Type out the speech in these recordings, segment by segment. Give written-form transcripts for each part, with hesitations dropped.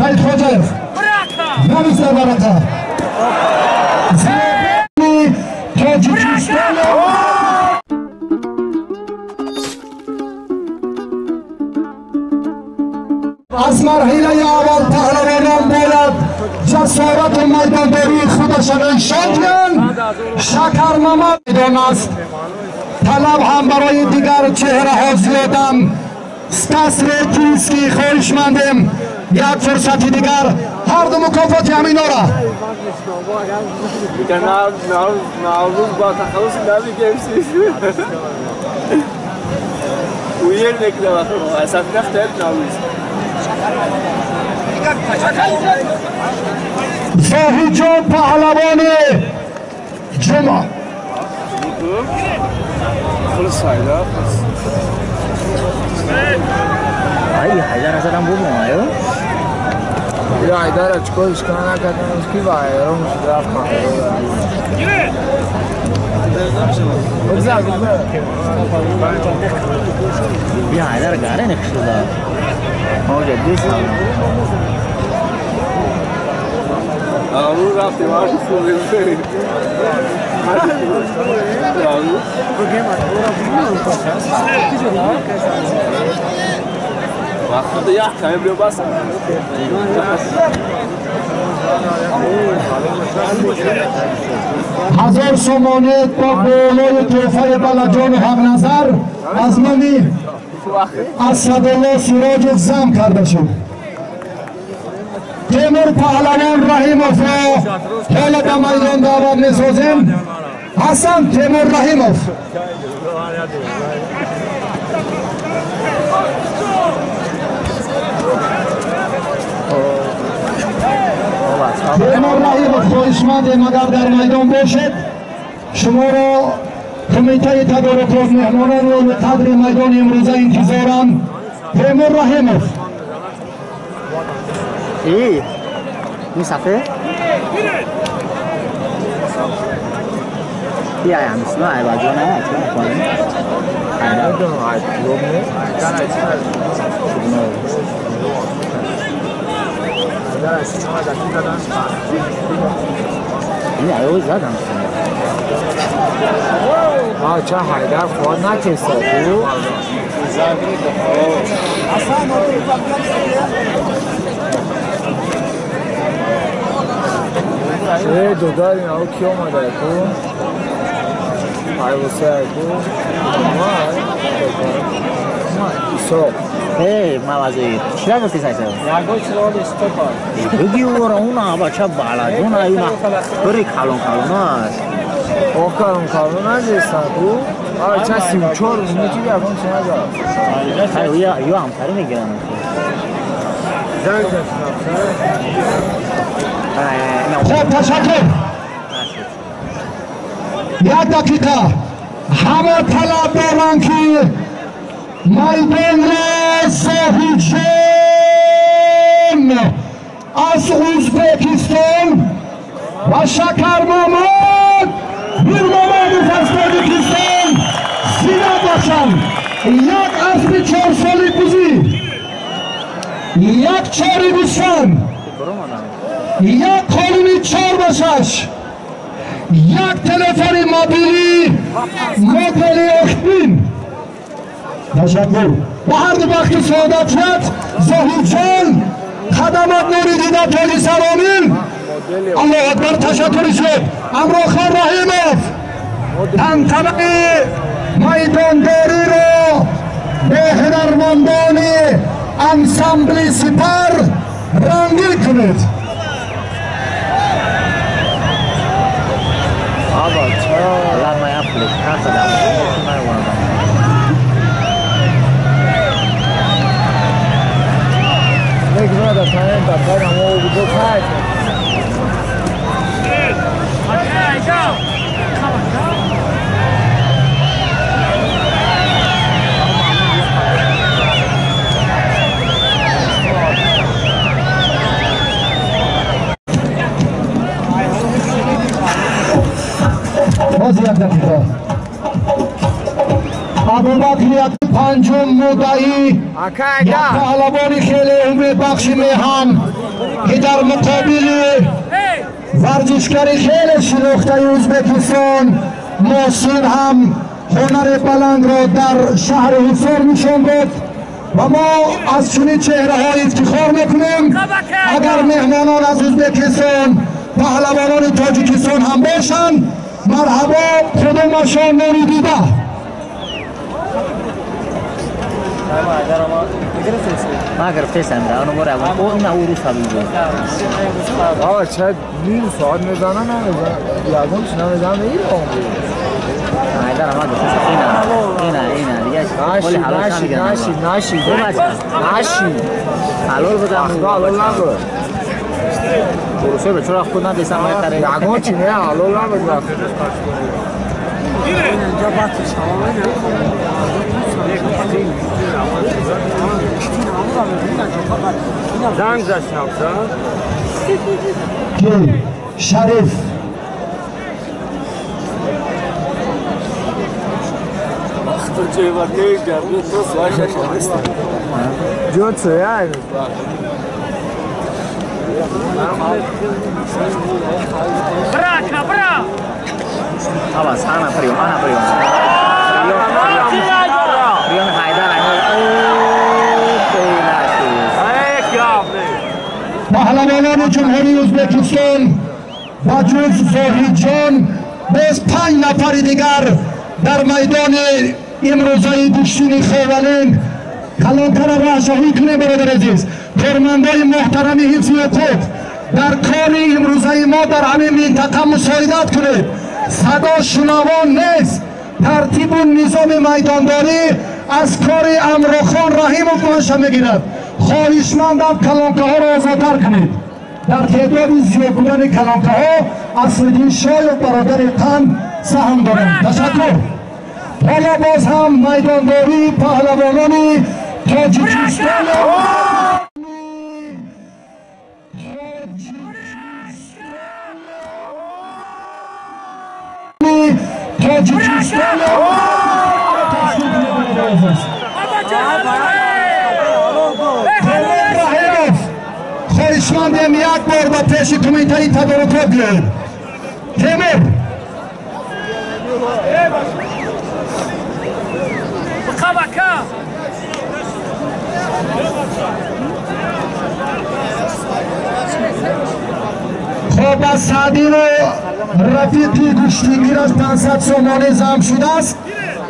Саид Хоҷаев. Нависта варақа. Тоҷикистон. Аз марҳилаи аввал паҳлавонон бояд ҷасорату майдондории худашон нишон диҳанд. Шакармамад майдон аст. Талаб ҳам барои дигар чеҳраҳо зиёдам. Стас Ретинский хоҳишмандем як фурсати дигар ҳарду мукофоти ҳаминора. Зоҳидҷон паҳлавони ҷумъа. Ай, Ҳайдар азадам буд мо, Я Ҳайдара чикориш кана накардам, ки ба ҳайрон шуд рафт. Бигзар, бигзар. Я Ҳайдар гаре нехшуда. Мо ҷадди сам. Аму рафтем, аш сӯзем. Вақти як каме биё бас. 1000 сомонӣ бо болои тӯҳфаи Балаҷону Ҳақназар аз номи Асадулло Сироҷев зам карда шуд. Темур Паҳлавон Раҳимовро ҳоло ба майдон даъват месозем. Ҳасан Темур Раҳимов. Темур Раҳимов, хоҳишмандем агар дар майдон бошед, шуморо кумитаи тадорукот меҳмононро ба қадри майдони имрӯза интизоранд. Темур Раҳимов. Ин сафе? Я ҳамисна айбаҷон ай задам. Ча Ҳайдар ход накеса ку? Э, додар инао ки омада ку? Айвоса ку? Исо. Э, мавази. Чира гуфти сайса? Ягон чиро истопа. Буги ора уна бача балаҷон аюна. Бори калон калон аст. О калон калон аст ку? А ча 34 минути ягон чи назад. Ай, ё ҳамсари мегирам. Хоб, ташаккур. Як дақиқа. Ҳама талаб доранд ки майдонро Зоҳидҷон аз Ӯзбекистон ва Шакармамад Мирмамадов аз Тоҷикистон зинат бахшанд. Як асби чорсоли бузӣ, як чори гӯсфанд, як қолини 4 ба 6, як телефони мобилӣ модели охтин. Ташаккур. Ба ҳарду бахти саодатият. Зоҳидҷон, хадамат нури дида, тоҷи саромин. Аллоҳ акбар. Ташаккури зиёд. Амрохон Раҳимов, тантанаи майдондориро бо ҳунармандони ансамбли Сипар рангин кунед. Ла моя плечка да. Мегузарад аз ҳамин дастаи намо буду кайф. Боз як дақиқа. Абубакр. Панҷум муддаӣ як паҳлавони хеле умедбахши меҳан, ки дар муқобили варзишгари хеле шинохтаи Ӯзбекистон Мосин ҳам ҳунари баландро дар шаҳри Ҳисор нишон дод ва мо аз чунин чеҳраҳо ифтихор мекунем. Агар меҳмонон аз Ӯзбекистон, паҳлавонони Тоҷикистон ҳам бошанд, марҳабо, худумашон нури дида. ما گرفتم ده اونو برو اون نه اون رو سبیل آه چه نیم ساعت میزنه نمیزنه یادم چه نمیزنه این آن حیدر ما گرفتم اینا اینا اینا دیگه ناشی ناشی ناشی ناشی ناشی حلال بودم حلال نبود بروسه به چرا خود ندیسم ما تره یادم چی نه حلال نبود اینجا بحث شما زنگ زشنم شریف Брака, бра! Аваз, ана приём, ана приём. Приём Ҳайдар. Паҳлавонони Ҷумҳурии Ӯзбекистон ба ҷуз Зоҳидҷон боз 5 нафари дигар дар майдони имрӯзаи гӯштини Ховалинг калонтара раҳшоҳӣ кунем. Бародари азиз, кормандои муҳтарами ҳифзи ҳуқуқ дар кори имрӯзаи мо дар ҳамин минтақа мусоидат кунед. Садо шунавон нест. Тартибу низоми майдондорӣ аз кори Амрохон Раҳимов манша мегирад. Хоҳишмандам калонкаҳоро озодтар кунед. Дар теъдоди зиёд будани калонкаҳо Аслиддин Шоев бародари қанд саҳм доранд. Ташаккур. Ҳоло боз ҳам майдондории паҳлавонони Тоҷикистон хоҳишмандем як бор ба пеши кумитаи тадорукот биёед. Темур хоб аз Саъдину рафиқи гӯштингир аз 500 сомонӣ зам шудааст.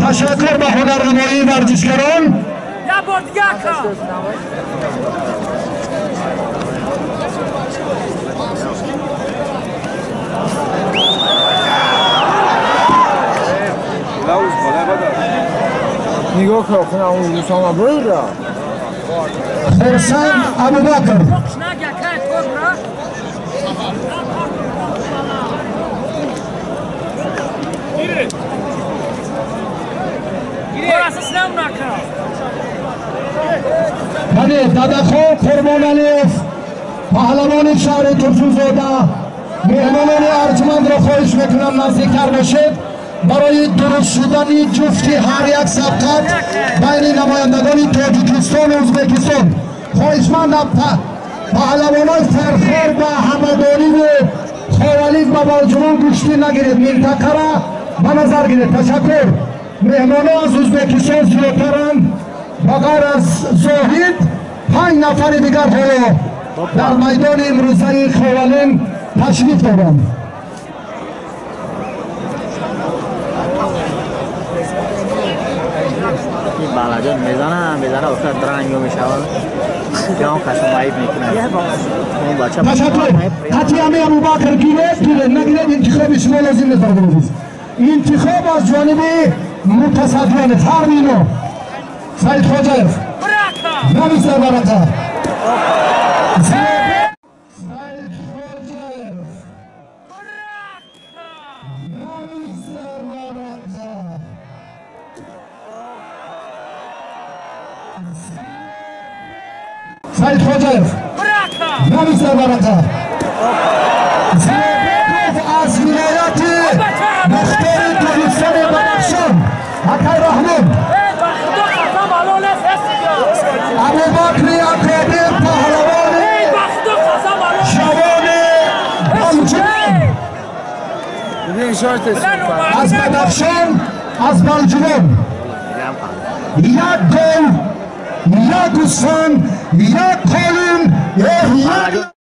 Ташаккур ба ҳунарнамоии варзишгарон. Нигоҳ кун, он русама бура. Хурсанд Абубакр. Бале, Дадахон Қурбоналиев, паҳлавони шаҳри Турсунзода, меҳмонони арҷмандро хоҳиш мекунам наздиктар бошед барои дуруст шудани ҷуфти ҳар як сабқат байни намояндагони Тоҷикистону Ӯзбекистон. Хоҳишмандам паҳлавонои Фархор ба Ҳамадониву Ховалинг ба Балҷувон гӯштӣ нагиред, минтақара ба назар гиред. Ташаккур. Меҳмонон аз Ӯзбекистон зиёдтаранд. Ба ғайр аз Зоҳид 5 нафари дигар ҳоло дар майдони имрӯзаи Ховалинг ташриф доранд. Балаҷон мезана, мезана, охир дранг мешавад. Ҷон қасам айб мекунад. Ташаккур. Қатъиями Абубакр гиред, гиред, нагиред, интихоби шумо лозим нест, бародари азиз. Интихоб аз ҷониби мутасаддиён ҳар ино. Саид Хоҷаев. Нависа барака. Саид Хоҷаев. Нависа барака. Саид Хоҷаев. Нависа барака. Зиёбеков аз вилояти Мухтори Кӯҳистони Бадахшон. Акай Раҳмон. Аз Бадахшон, аз Балҷувон. Як гов, як гӯсфанд, як қолин, як.